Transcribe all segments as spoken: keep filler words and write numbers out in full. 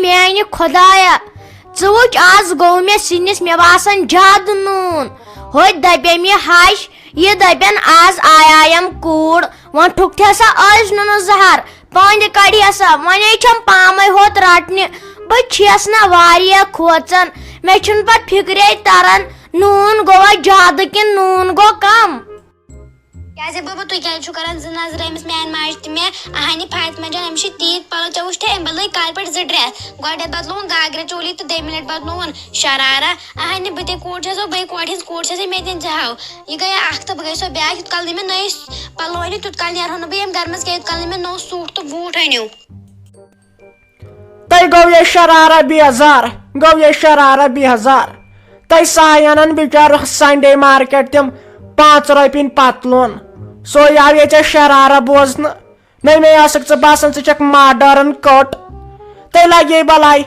میانہِ خۄدایا، ژٕ وٕچھ، آز گوٚو مےٚ سِنِس، مےٚ باسان، زیادٕ نوٗن۔ ہوٚتۍ دَپٮ۪م یہِ ہَش، یہِ دَپٮ۪ن، آز آیایم کوٗر۔ وۄنۍ ٹھُکتھے سا ٲسۍ نُنہٕ زہر، پانہِ کَڑِ ہا سا، وۄنۍ چھَم پامَے ہوٚت رَٹنہِ۔ بہٕ چھَس نہ واریاہ کھوژان، مےٚ چھُنہٕ پَتہٕ فِکرے تَران، نوٗن گوٚوا زیادٕ کِنہٕ نوٗن گوٚو کَم؟ کیٛازِ بابا، تُہۍ کیٛازِ چھِو کران زٕ نظرٕ أمِس میٛانہِ ماجہِ تہٕ مےٚ؟ اہنہِ فاطمہ جان، أمِس چھِ تیٖتۍ پَلو، ژےٚ وٕچھتھے أمۍ بدلٲے کالہٕ پٮ۪ٹھ زٕ ڈرٛٮ۪س۔ گۄڈٕنٮ۪تھ بدلووُن گاگرا چولی تہٕ دوٚیمہِ لٹہِ بدلووُن شرارہ۔ اہنہِ بہٕ تہِ کوٗر چھَسو، بہٕ کوٗر ہِنٛز کوٗر چھَسے، مےٚ تہِ أنۍ زِ ہاو۔ یہِ گٔیے اکھ تہٕ بہٕ گٔیَسو بیٛاکھ، یوٗت کال نہٕ مےٚ نٔے پَلو أنِو، تیوٗت کال نیرہو نہٕ بہٕ ییٚمہِ گرٕ منٛز کینٛہہ، یوٗت کال نہٕ مےٚ نوٚو سوٗٹ تہٕ بوٗٹ أنِو۔ تۄہہِ گوٚو یہِ شرارہ بیزار، گوٚو یہِ شرارہ بیزار۔ تۄہہِ سایہِ اَنَن بِچارٕ Sunday market تِم پانٛژھ رۄپیِنۍ پتلوٗن۔ سُے آو ییٚتہِ شرارہ بوزنہٕ۔ نٔے نٔے آسکھ ژٕ باسان، ژٕ چھَکھ ماڈٲرٕن کٔٹ۔ تۄہہِ لگے بلاے۔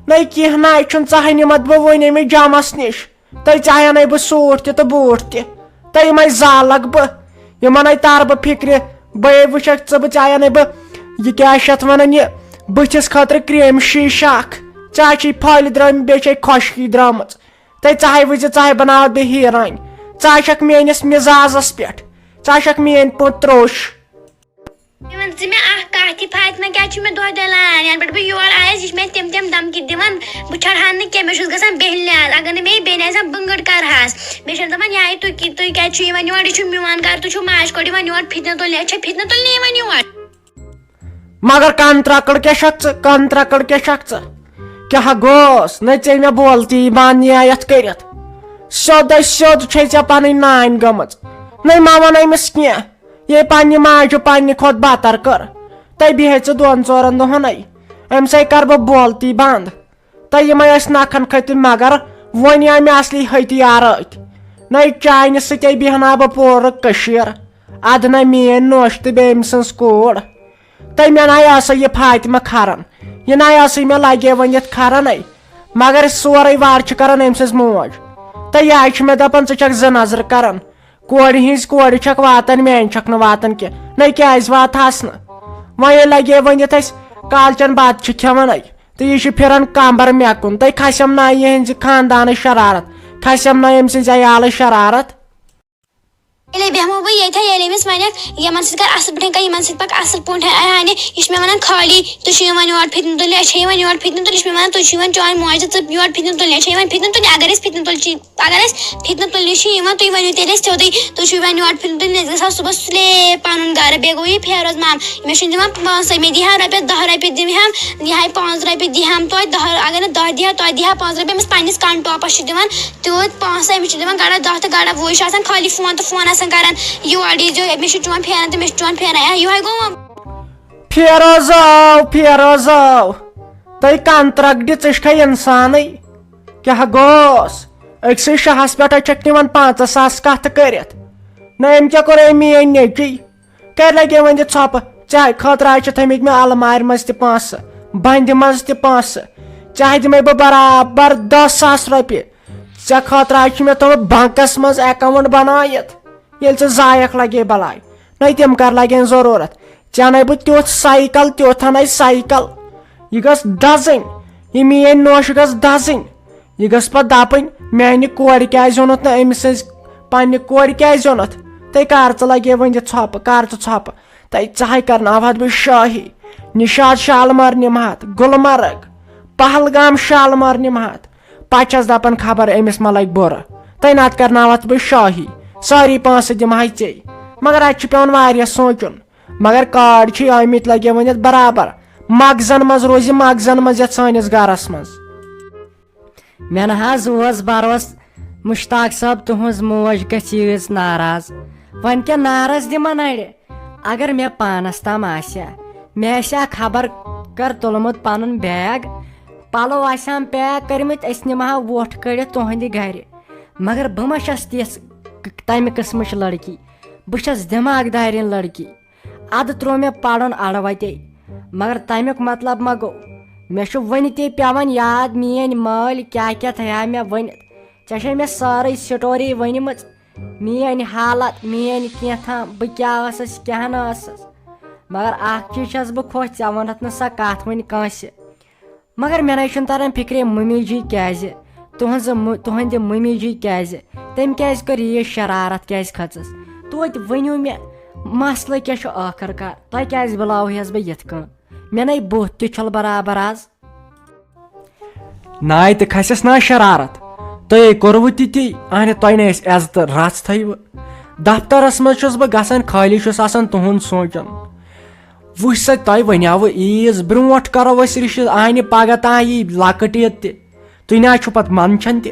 نٔے کینٛہہ نہ، یہِ چھُنہٕ ژاہے نِمت بہٕ وُنہِ أمِس جمس نِش۔ تۄہہِ ژاہے نَے بہٕ سوٗٹ تہِ تہٕ بوٗٹ تہِ۔ تۄہہِ یِمَے زالکھ بہٕ۔ یِمَن ہے تارٕ بہٕ فِکرِ۔ بہٕ ہے وٕچھَکھ ژٕ، بہٕ ژاہے نَے بہٕ۔ یہِ کیٛاہ چھِ اَتھ وَنان یہِ؟ بٕتھِس خٲطرٕ کرٛیٖم شیٖشہٕ اَکھ۔ ژےٚ چھے پھٔلۍ درٛٲمۍ، بیٚیہِ چھے خۄشکی درٛٲمٕژ۔ تۄہہِ ژاہے وٕچھِ، ژاہے بناوَتھ بہٕ ہیٖرٲنۍ۔ ژٕ آسَکھ میٛٲنِس مِزازَس پٮ۪ٹھ۔ ژٕ آسَکھ میٛٲنۍ پٲٹھۍ ترٛوٚش۔ مےٚ وَن ژٕ مےٚ اَکھ کَتھ، یہِ فاطمہ کیٛازِ چھُ مےٚ دۄہ دۄہ لایان؟ یَنہٕ پٮ۪ٹھ بہٕ یور آیَس، یہِ چھِ مےٚ تِم تِم دھمکی دِوان، بہٕ چھَڑٕ ہا نہٕ کینٛہہ، مےٚ چھُس گژھان بیٚہلہِ آز۔ اگر نہٕ مےٚ یہِ بیٚنہِ آسہِ ہا، بہٕ گٔڑ کَرٕ ہاس۔ بیٚیہِ چھِ مےٚ دَپان، یہِ ہا یہِ تُہۍ کی-، تُہۍ کیٛازِ چھِو یِوان یور؟ یہِ چھُ میون گَرٕ، تُہۍ چھِو ماجہِ کورِ یِوان یور فِتنہٕ تُلنہِ، أسۍ چھا فِتنہٕ تُلنہِ یِوان یور؟ مگر کَن ترٛکٕڑ کیٛاہ چھَکھ ژٕ؟ کَن ترٛکٕڑ کیٛاہ چھَکھ ژٕ؟ کیٛاہ گوس؟ نہ ژےٚ مےٚ بولتی بنٛد نِہایت کٔرِتھ۔ سیوٚدے سیوٚد چھے ژےٚ پنٕنۍ نانۍ گٔمٕژ۔ نٔے ما وَن أمِس کینٛہہ۔ یے پننہِ ماجہِ پننہِ کھۄتہٕ بتر کٔر۔ تہٕ بیٚہے ژٕ دۄن ژورن دۄہن اے۔ أمۍ سٕے کر بہٕ بولتی بنٛد۔ تہٕ یِمے ٲسۍ نکھن کھٔتۍ مگر وۄنۍ آے مےٚ اصلی ہتھیار أتھۍ۔ نٔے چانہِ سۭتۍ بیٚہناو بہٕ پوٗرٕ کٔشیٖر۔ ادٕ نہ میٲنۍ نوش تہٕ بیٚیہِ أمۍ سٕنٛز کوٗر۔ تہٕ مےٚ نَے ٲسٕے یہِ فاطمہ کھران۔ یہِ نَے ٲسٕے مےٚ لگے ؤنِتھ کھران اے۔ مگر سورُے وار چھِ کران أمۍ سٕنٛز موج۔ تہٕ یہِ آے چھِ مےٚ دپان، ژٕ چھکھ زٕ نظرٕ کران۔ کورِ ہٕنٛز کورِ چھکھ واتان، میانہِ چھکھ نہٕ واتان کینٛہہ۔ نَے کیازِ واتہس نہٕ؟ وۄنۍ ییٚلہِ لگے ؤنِتھ أسۍ کالچن بتہٕ چھِ کھٮ۪وان اے، تہٕ یہِ چھِ پھران کمبر مےٚ کُن۔ تۄہہِ کھسٮ۪م نہ یِہنٛزِ خاندانٕچ شرارت، کھسٮ۪م نہ أمۍ سٕنٛزِ عیالٕچ شرارت؟ ییٚلے بیٚہمو بہٕ ییٚتھے، ییٚلہِ أمِس ونکھ، یِمن سۭتۍ کر اصل پٲٹھۍ کتھ، یِمن سۭتۍ پکھ اصل پٲٹھۍ۔ اے، اے، اے، یہِ چھُ مےٚ ونان خٲلی، تُہۍ چھِو یِوان یور فِتنہٕ تُلنہِ، أسۍ چھِ یِوان یور فِتنہٕ تُلنہِ، یہِ چھُ مےٚ ونان، تُہۍ چھِو یِوان چٲنۍ موج تہٕ ژٕ یور فِتنہٕ تُلنہِ، أسۍ چھِ یِوان فِتنہٕ تُلنہِ۔ اگر أسۍ فِتنہٕ تُلنہِ چھِ، اگر أسۍ فِتنہٕ تُلنہِ چھِ یِوان، تُہۍ ؤنِو تیٚلہِ اَسہِ سیوٚدُے، تُہۍ چھِو یِوان یور فِتنہٕ تُلنہِ، أسۍ گژھو صُبحس سُلے پنُن گرٕ۔ بیٚیہِ گوٚو یہِ فیروز مام، مےٚ چھُنہٕ دِوان پونٛسَے، مےٚ دِہا رۄپیَس دَہ رۄپیہِ دِمہم، یِہے پانٛژھ رۄپیہِ دِہم توتہِ، دَہ، اگر نہٕ دَہ دِہا، توتہِ دِہا پانٛژھ رۄپیہِ، أمِس پنٛنِس کَن ٹاپَس چھِ دِوان تیوٗت پونٛسہٕ، أمِس چھِ دِوان گڑا دَہ تہٕ گڑا وُہ، یہِ چھُ آسان خٲلی فون تہٕ فون آسان کران، یور ییٖزیو، مےٚ چھُ چون پھیران تہٕ مےٚ چھُ چون پھیران، ہے، یِہوٚے گوٚو وۄنۍ۔ فیروزو، فیروزو، تۄہہِ کَنترٛکھ دِ، ژٕ چھکھے اِنسانٕے؟ کیٛاہ گوس؟ أکسٕے شاہَس پٮ۪ٹھ چھکھ نِوان پنٛژاہ ساس کَتھٕ کٔرِتھ۔ نہ، أمۍ کیٛاہ کوٚر أمۍ میٛٲنۍ نیٚچی؟ کَرِ لَگے وۄنۍ یہِ ژھۄپہٕ؟ ژےٚ خٲطرٕ آے چھِ تھٲمٕتۍ مےٚ المارِ منٛز تہِ پونٛسہٕ، بَندِ منٛز تہِ پونٛسہٕ۔ ژےٚ دِمَے بہٕ برابر دَہ ساس رۄپیہِ۔ ژےٚ خٲطرٕ آے چھِ مےٚ تھوٚمُت بنٛکَس منٛز account بنٲیِتھ۔ ییٚلہِ ژٕ زایَکھ لَگے بلاے، نَے تِم کَر لَگن ضروٗرت۔ ژےٚ اَنَے بہٕ تیُتھ سایکل، تیُتھ اَنَے سایکل۔ یہِ گٔژھ دَزٕنۍ، یہِ میٛٲنۍ نوٚش گٔژھ دَزٕنۍ۔ یہِ گٔژھ پَتہٕ دَپٕنۍ، میٛانہِ کورِ کیٛازِ اوٚنُتھ نہٕ أمۍ سٕنٛزِ، پنٛنہِ کورِ کیٛازِ اوٚنُتھ؟ تہٕ کَر ژٕ لَگے وۄنۍ یہِ ژھۄپہٕ، کَر ژٕ ژھۄپہٕ۔ تَے ژٕ ہَے کَرناوہَتھ بہٕ شٲہی، نِشاط شالمار نِمہٕ ہَتھ، گُلمرگ، پہلگام شالمار نِمہٕ ہَتھ۔ پَتہٕ چھَس دَپان، خبر أمِس ما لَگہِ بُرٕ۔ تَے نَتہٕ کَرناوَتھ بہٕ شٲہی، سٲری پونٛسہٕ دِمہٕ ہَے ژے۔ مگر اَتہِ چھُ پٮ۪وان واریاہ سونٛچُن۔ مگر کارڈ چھِ آمٕتۍ لَگے ؤنِتھ برابر۔ مغزن منٛز روزِ، مغزن منٛز یَتھ سٲنِس گَرَس منٛز۔ مےٚ نہ حظ اوس بروس مشتاق صٲب، تُہنٛز موج گژھِ ییٖژ ناراض۔ وۄنۍ کیٛاہ ناراض دِمن اَڑِ؟ اگر مےٚ پانس تام آسہِ ہا، مےٚ آسہِ ہا خبر کر تُلمُت پنُن بیگ، پلو آسہِ ہم پیک کٔرمٕتۍ، أسۍ نِمہٕ ہا وۄٹھ کٔڑِتھ تُہنٛدِ گرِ۔ مگر بہٕ ما چھس تِژھ تمہِ قٕسمٕچ لڑکی؟ بہٕ چھس دٮ۪ماغ دارِنۍ لڑکی۔ ادٕ تروو مےٚ پرُن اڑٕ وتے۔ مگر تمیُک مطلب ما گوٚو، مےٚ چھُ وُنہِ تہِ پٮ۪وان یاد میٲنۍ مٲلۍ کیٛاہ کیٛاہ تھایہِ ہا مےٚ ؤنِتھ۔ ژےٚ چھے مےٚ سٲرٕے story ؤنمٕژ، میٲنۍ حالت، میٲنۍ کینٛہہ تام، بہٕ کیٛاہ ٲسٕس، کیٛاہ نہٕ ٲسٕس۔ مگر اکھ چیٖز چھَس بہٕ خۄش، ژےٚ ووٚنُتھ نہٕ سۄ کتھ وُنہِ کٲنٛسہِ۔ مگر مےٚ نَے چھُنہٕ تران فِکرے، مٔمی جی کیٛازِ، تُہنٛزٕ مٔ-، تُہنٛدِ مٔمی جی کیٛازِ، تٔمۍ کیٛازِ کٔر ییٖژ شرارت، کیٛازِ کھٔژٕس؟ توتہِ ؤنِو مےٚ، مسلہٕ کیٛاہ چھُ ٲخٕر کار؟ تۄہہِ کیٛازِ بُلاوہیس بہٕ یِتھ کٔنۍ؟ مےٚ نَے بُتھ تہِ چھُل برابر آز۔ ناے تہِ کھسٮ۪س نا شرارت۔ تۄہے کوٚروٕ تہِ تی، اہنہِ تۄہہِ نے اَسہِ عزتہٕ رژھ تھٲیوٕ۔ دفترس منٛز چھُس بہٕ گژھان، خٲلی چھُس آسان تُہُنٛد سونٛچان۔ وٕچھ سا، تۄہہِ ونیاوٕ عیٖز برونٛٹھ کرو أسۍ رِشتہٕ، اہنہِ پگاہ تام یی لۄکٕٹ عیٖد تہِ۔ تُہۍ نہ چھُو پتہٕ منٛدچھان تہِ۔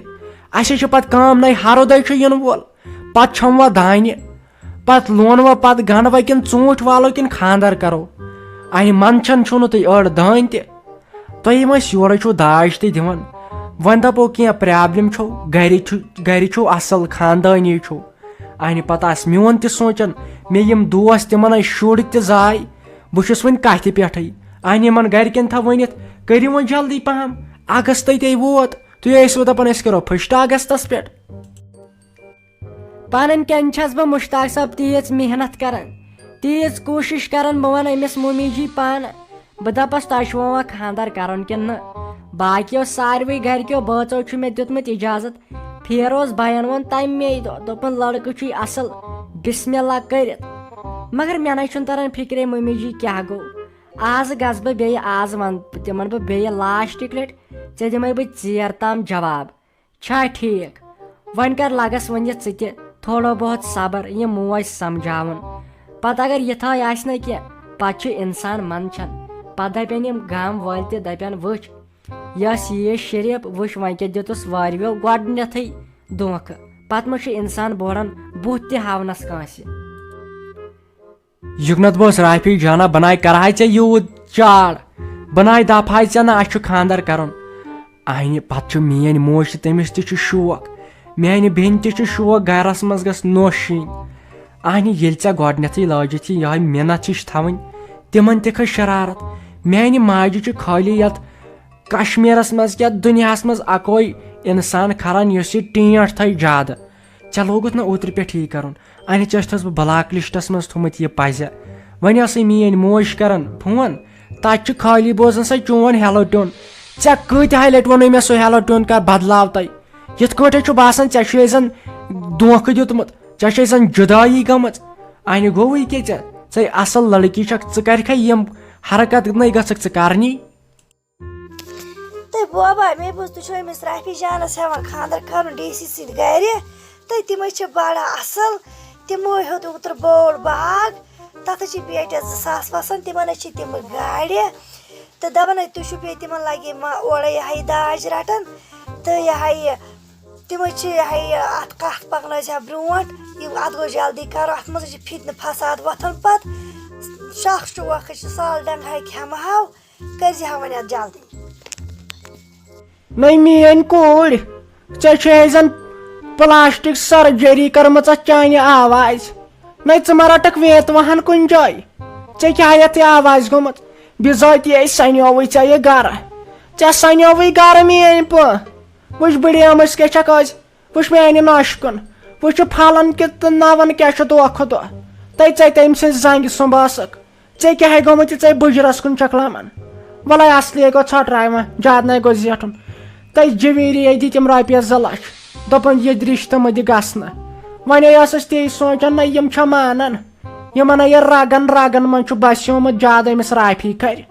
اَسہِ چھُ پتہٕ کٲم نَے ہرُدے چھُ یِنہٕ وول۔ پتہٕ چھۄموا دانہِ، پتہٕ لونوا، پتہٕ گنڈوا کِنہٕ ژوٗنٛٹھۍ والو کِنہٕ خانٛدر کرو؟ اہنہِ منٛدچھان چھُو نہٕ تُہۍ أڑ دٲنۍ تہِ۔ تۄہہِ یِم أسۍ یورے چھِو داج تہِ دِوان، وۄنۍ دَپو کینٛہہ پرابلم چھو، گرِ چھُ، گرِ چھُو اصل خاندٲنی چھُو۔ اہنہِ پتہٕ آسہِ میون تہِ سونٛچان، مےٚ یِم دوس تِمن ٲسۍ شُرۍ تہِ زاے، بہٕ چھُس وۄنۍ کتھِ پٮ۪ٹھٕے۔ اہنہِ یِمن گرِکٮ۪ن تھا ؤنِتھ، کٔرِو وۄنۍ جلدی پہم، اگست تے ووت، تُہۍ ٲسِو دپان أسۍ کرو فسٹ اگستس پٮ۪ٹھ۔ پنٕنۍ کِنۍ چھَس بہٕ مشتاق صٲب تیٖژ محنت کران، تیٖژ کوٗشش کران، بہٕ وَنہٕ أمِس مُمی جی پانہٕ، بہٕ دَپَس تۄہہِ چھُوا وۄنۍ خانٛدر کرُن کِنہٕ نہٕ؟ باقیو ساروٕے گرِکیو بٲژو چھُ مےٚ دیُتمُت اجازت، فیروز بھایَن ووٚن تَمے دۄہ، دوٚپُن لڑکہٕ چھُے اصل، بسم اللہ کٔرِتھ۔ مگر مےٚ نَے چھُنہٕ تران فکرے مُمی جی کیٛاہ گوٚو۔ آز گژھٕ بہٕ بیٚیہِ، آز وَنہٕ تِمن بہٕ بیٚیہِ لاسٹٕکۍ لٹہِ، ژےٚ دِمَے بہٕ ژیر تام جواب۔ چھا ٹھیٖک؟ وۄنۍ کر لگس وۄنۍ یہِ ژٕ تہِ تھوڑا بہت صبر، یہِ موج سمجھاوُن۔ پتہٕ اگر یِتھٲے آسہِ نہ کینٛہہ، پتہٕ چھُ انسان منٛدچھان۔ پتہٕ دپن یِم گام وٲلۍ تہِ، دپن وٕچھ، یۄس یہِ شریف، وٕچھ وۄنۍ کیٛاہ دیُتُس واریو گۄڈٕنیتھٕے دھوکہٕ۔ پتہٕ ما چھُ انسان بوڑان بُتھ تہِ ہاونس کٲنٛسہِ؟ یُکنت بہٕ اوس رافی جانا، بناے کرہاے ژےٚ یوٗت چاڑ، بناے دپہاے ژےٚ نہ اسہِ چھُ خاندر کرُن۔ اہنہِ پتہٕ چھُ میٲنۍ موج تہِ، تٔمِس تہِ چھُ شوق، میانہِ بیٚنہِ تہِ چھُ شوق گرس منٛز گٔژھ نوٚش یِنۍ۔ اہنہِ ییٚلہِ ژےٚ گۄڈٕنیتھٕے لٲجِتھ یہِ یِہوٚے مِنت ہِش تھاوٕنۍ، تِمن تہِ کھٔژ شرارت۔ میانہِ ماجہِ چھُ خٲلی یتھ کشمیرس منٛز کیٛاہ دُنیاہس منٛز اکوے انسان کھران یُس یہِ ٹینٹھ تھایہِ زیادٕ۔ ژےٚ لوگُتھ نہ اوترٕ پٮ۪ٹھ یی کرُن؟ انہِ ژےٚ چھُتھس بہٕ بلاک لسٹس منٛز تھوٚمُت یہِ پزِ۔ وۄنۍ ٲسٕے میٲنۍ موج کران فون، تتہِ چھُ خٲلی بوزان سۄ چون ہیلو ٹیون۔ ژےٚ کۭتہِ ہاے لٹہِ ووٚنُے مےٚ سُہ ہیلو ٹیون کر بدلاو تۄہہِ؟ یِتھ کٲٹھۍ چھُ باسان ژےٚ چھُے زن دھوکہٕ دیُتمُت، ژےٚ چھے زن جدایی گٔمٕژ۔ انہِ گوٚوٕے کیٛاہ ژےٚ؟ ژے اصل لڑکی چھکھ، ژٕ کرکھے یِم حرکت نَے گژھکھ ژٕ کرنی؟ تہٕ بوبا، مےٚ بوٗز تُہۍ چھِو أمِس رافی جانَس ہٮ۪وان خانٛدر کَرُن ڈی سی سٕنٛدِ گَرِ، تہٕ تِم حظ چھِ بَڑٕ اَصٕل۔ تِمو ہیوٚت اوترٕ بوٚڑ باغ، تَتھ حظ چھِ پیٹٮ۪س زٕ ساس وَسان، تِمَن حظ چھِ تِم گاڑِ، تہٕ دَپان حظ تُہۍ چھِو بیٚیہِ تِمَن لَگے ما اورَے یہِ ہا یہِ داج رَٹان، تہٕ یہِ ہا یہِ تِم حظ چھِ یہِ ہا یہِ اَتھ کَتھ پَکنٲیزِ ہا برٛونٛٹھ، یہِ اَتھ گوٚژھ جلدی کَرُن، اَتھ منٛز حظ چھِ فِتنہٕ فساد وۄتھان پَتہٕ، شخص چھُ وقت چھِ سال ڈنٛگہٕ ہا کھٮ۪مہٕ ہاو۔ کٔرزِ ہا وۄنۍ اَتھ جلدی۔ نٔے میٲنۍ کوٗر، ژےٚ چھے زن پلاسٹک سرجری کٔرمٕژ اتھ چانہِ آوازِ۔ نٔے ژٕ ما رٹکھ ویت وہن کُنہِ جایہِ؟ ژےٚ کیٛاہ یتھ یہِ آوازِ گوٚمُت؟ بِذٲتی اے سنیووٕے ژےٚ یہِ گرٕ۔ ژےٚ سنیووٕے گرٕ میٲنۍ پٲ۔ وٕچھ بٕڑیمٕژ کیٛاہ چھکھ از۔ وٕچھ میانہِ نۄشہِ کُن۔ وٕچھ یہِ پھلن کہِ تہٕ نون کیٛاہ چھُ دۄہ کھۄتہٕ دۄہ۔ تٔے ژےٚ تٔمۍ سٕنٛزِ زنٛگہِ سُنٛمب ٲسٕکھ۔ ژےٚ کیٛاہ ہے گوٚمُت یہِ ژےٚ بُجرس کُن چھکھ لمان؟ وَلَے اَصلِیے گوٚو ژھۄٹراے وۄنۍ، زیادٕ نَے گوٚژھ زیٹھُن۔ تٔتۍ جویٖریے دِتِم رۄپیَس زٕ لَچھ۔ دوٚپُن، یہِ رِشتہٕ مہٕ دِ گژھنہٕ۔ وۄنۍ ٲسٕس تی سونٛچان، نہ یِم چھا مانان؟ یِمَن ہے یہِ رَگَن رَگَن منٛز چھُ بَسیومُت زیادٕ أمِس رافی کھرِ۔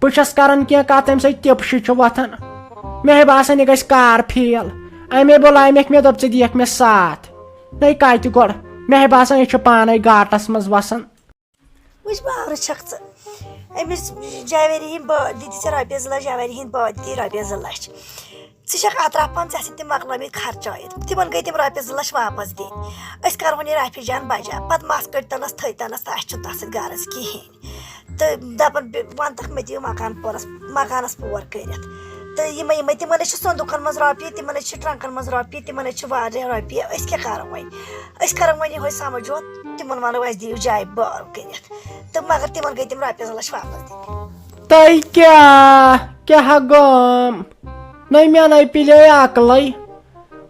بہٕ چھَس کَران کینٛہہ کَتھ، أمۍ سۭتۍ تِپشہِ چھِ وۄتھان۔ مےٚ ہے باسان، یہِ گژھِ کار فیل۔ اَمے بُلایمَکھ مےٚ، دوٚپ، ژٕ دِیَکھ مےٚ ساتھ۔ نَے کَتہِ گۄڈٕ؟ مےٚ ہے باسان، أسۍ چھِ پانَے گاٹَس منٛز وَسان۔ وٕچھ باورٕ چھکھ ژٕ۔ أمِس جاویری ہِنٛدۍ با-، دِتۍ ژےٚ رۄپیَس زٕ لَچھ، جاویری ہِنٛدۍ با-، دِتۍ رۄپیَس زٕ لَچھ۔ ژٕ چھکھ اطراف پَہَن، ژےٚ آسن تِم مۄکلٲمٕتۍ خرچٲیِتھ۔ تِمَن گٔے تِم رۄپیَس زٕ لَچھ واپَس دِنۍ۔ أسۍ کَرہون یہِ رافی جان بَجا۔ پَتہٕ مَس کٔڑۍ تَنَس، تھٔدۍ تَنَس تہٕ اَسہِ چھُنہٕ تَتھ سۭتۍ غرض کِہیٖنۍ۔ تہٕ دَپان، بِ-، وَن تَکھ مےٚ دِیِو مکان پورَس، مکانَس پور کٔرِتھ۔ تہٕ یِمَے، یِمَے، تِمَن حظ چھِ صندوٗقَن منٛز رۄپیہِ، تِمَن حظ چھِ ٹرٛنٛکَن منٛز رۄپیہِ، تِمَن حظ چھِ واریاہ رۄپیہِ۔ أسۍ کیٛاہ کَرو وۄنۍ؟ أسۍ کَرو وۄنۍ یِہوٚے سَمجھوت، تِمَن وَنو، اَسہِ دِیِو جایہِ بٲر کٔرِتھ۔ تہٕ مگر تِمن گٔے تِم رۄپیہِ زٕ لَچھ واپس دِنۍ۔ تۄہہِ کیٛاہ، کیٛاہ گوم؟ نَے مےٚ نَے پِلے عقلٕے۔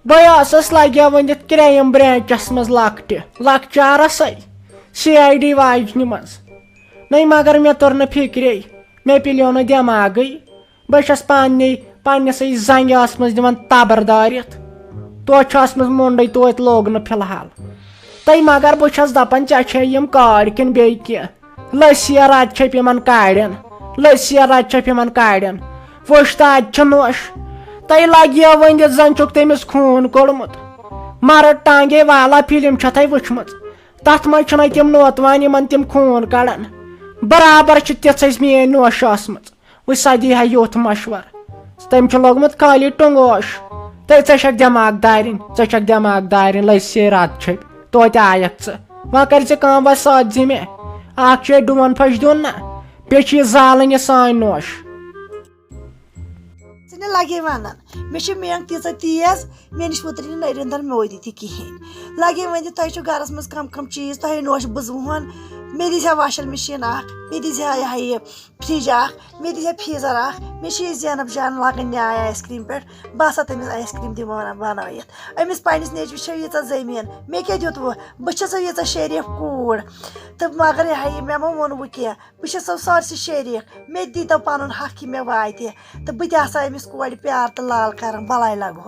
بہٕ ٲسٕس لگیومُت یَتھ کرٛایم برانچس منٛز لۄکٹہِ، لۄکچارسٕے، سی آی ڈی واجنہِ منٛز۔ نَے مگر مےٚ توٚر نہٕ فِکرے، مےٚ پِلیو نہٕ دٮ۪ماغٕے۔ بہٕ چھَس پننہِ پننِسٕے زنٛگہِ ٲسمٕژ دِوان تبر دٲرِتھ۔ توتہِ چھُ ٲسمٕژ مُنڈٕے توتہِ لوگ نہٕ فی الحال۔ تہٕ مگر بہٕ چھَس دَپان، ژےٚ چھے یِم کٲڑۍ کِنہٕ بیٚیہِ کینٛہہ؟ لٔسۍ یا رَتہٕ چھٔپۍ یِمن کاڑٮ۪ن، لٔسۍ یا رَتہٕ چھٔپۍ یِمن کاڑٮ۪ن۔ وٕچھ تہٕ اَتہِ چھِ نوٚش۔ تہٕ لگہِ یا ؤنِتھ زَن چھُکھ تٔمِس خوٗن کوٚڑمُت۔ مرد ٹانگے والا فلم چھَتھَے وٕچھمٕژ۔ تَتھ منٛز چھِنَے تِم نوتوان یِمن تِم خوٗن کڑان۔ برابر چھِ تِژھٕے میٛٲنۍ نوٚش ٲسمٕژ۔ وٕچھ سا دی ہا یُتھ مشور۔ تٔمۍ چھُ لوگمُت خٲلی ٹنٛگوش۔ تہٕ ژےٚ چھکھ دٮ۪ماغ دارِنۍ، ژےٚ چھکھ دٮ۪ماغ دارِنۍ، لٔسۍ سے رَتہٕ چھٔپۍ۔ توتہِ آیکھ ژٕ۔ وۄنۍ کٔرۍ زِ کٲم، وۄنۍ سوز زِ مےٚ۔ اکھ چھُ یہِ ڈوٗن پھٔش دیُن نہ، بیٚیہِ چھُ یہِ زالٕنۍ یہِ سٲنۍ نوٚش۔ ژٕ نہٕ لگے ونان، مےٚ چھِ مینگ تیٖژاہ تیز، مےٚ نِش وُترِ نہٕ نٔرِندر میٚودِ تہِ کِہیٖنۍ۔ لگے ؤنِتھ، تۄہہِ چھُ گرس منٛز کم کم چیٖز، تۄہے نوٚش بٕزوہن۔ مےٚ دِژ ہا واشنگ مشیٖن اکھ، مےٚ دِژ ہا یہِ ہا یہِ فرج اکھ، مےٚ دِژ ہا freezer اکھ۔ مےٚ چھِ یہِ زینب جان لاگان نیاے ice cream پٮ۪ٹھ، بہٕ ہسا تٔمِس ice cream دِمہٕ بنا-، بنٲیِتھ۔ أمِس پننِس نیٚچوِس چھےٚ ییٖژاہ زٔمیٖن، مےٚ کیٛاہ دیُت وۄنۍ؟ بہٕ چھَسو ییٖژاہ شریٖف کوٗر، تہٕ مگر یہِ ہا یہِ مےٚ ما ووٚن وۄنۍ کینٛہہ؟ بہٕ چھَسو سٲرسٕے شریٖک، مےٚ تہِ دیٖتو پنُن حق یہِ مےٚ واتہِ، تہٕ بہٕ تہِ آسہٕ ہا أمِس کورِ پیار تہٕ لال کران، بلاے لگہٕ ہو۔